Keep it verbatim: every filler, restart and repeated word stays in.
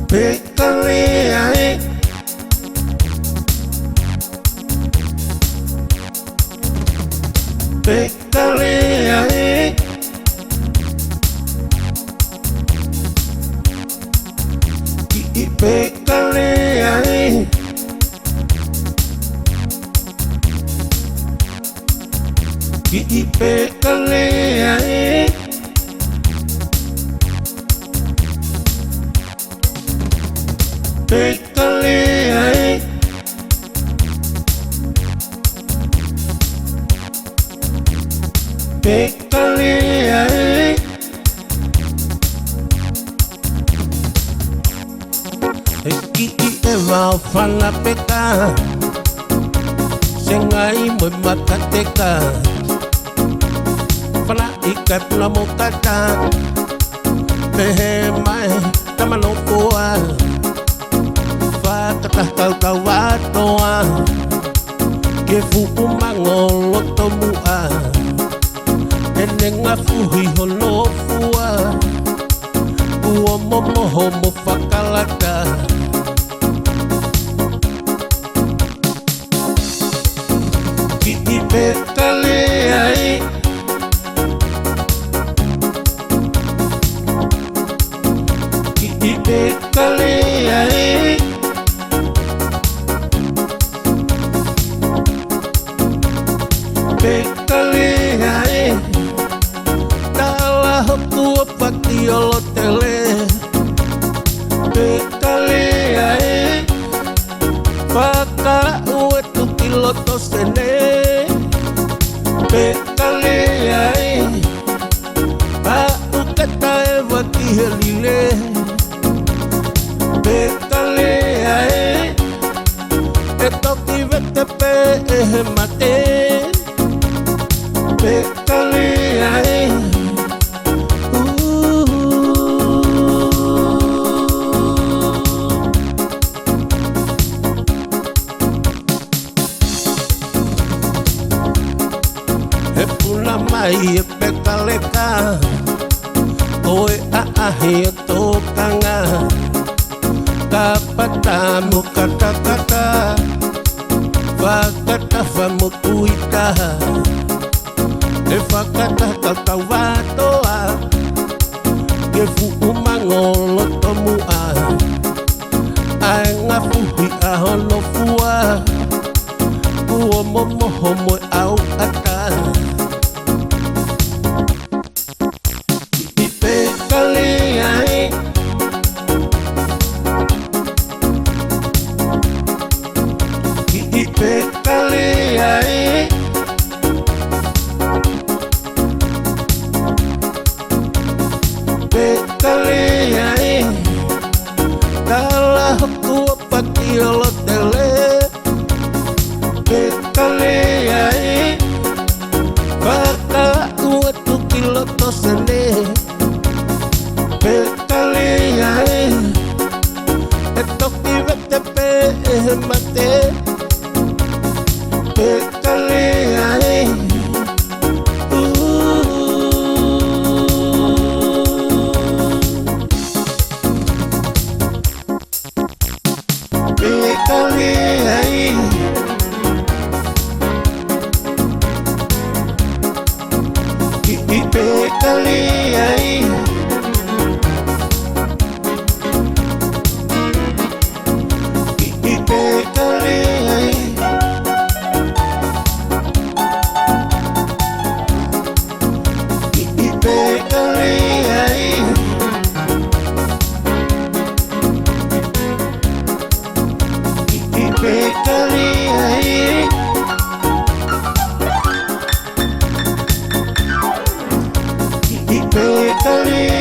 Pē ka lea ē. Pē ka lea ē. Kiʻi pē ka lea ē. Kiʻi pē ka lea ē. Pē ka lea ē. Pē ka lea ē. He kiʻi ʻeva ʻo Fana Peka, Sengai mo e Makateka. Fana ʻi Kaipuna mo Kata, pehē mai Tamanofua. Fakataha tautau atoa ki he fuʻu mango loto muʻa, ʻene ngafuhi hono fua, kuo momoho mo fakalata. Kiʻi pē ka lea ē. Kiʻi pē ka lea ē. Pē ka lea ē. Tala hoku ʻofa ki Lototele. Pē ka lea ē. Fakaaʻu e tuki loto sene. Pē ka lea ē. Aʻu ke taʻe ʻeva ki he lile. Pē ka lea ē. ʻE toki vete pē ʻe he mate. Pē ka lea ē. Ū. He puna mai e Pekaleka, ko e ʻaʻahi ʻo e tokanga, Kapata mo Katakata, Fakataha mo Kuita, ʻe fakataha tautau atoa ki he fuʻu mango loto muʻa, ʻa e ngafuhi ʻa hono fua, kuo momoho mo e ʻauʻata. Kiʻi pē ka lea ē. Kiʻi pē ka lea ē. Pē ka lea ē. Tala hoku ʻofa ki Lototele. Pē ka lea ē. Fakaaʻu e tuki loto sene. Pē ka lea ē. ʻE toki vete pē ʻe he mate. Pē ka lea ē. Ū. Pē ka lea ē. Kiʻi pē ka lea ē. Kiʻi pē ka lea ē. Kiʻi pē ka lea ē. Kiʻi pē ka lea ē. Kiʻi pē ka lea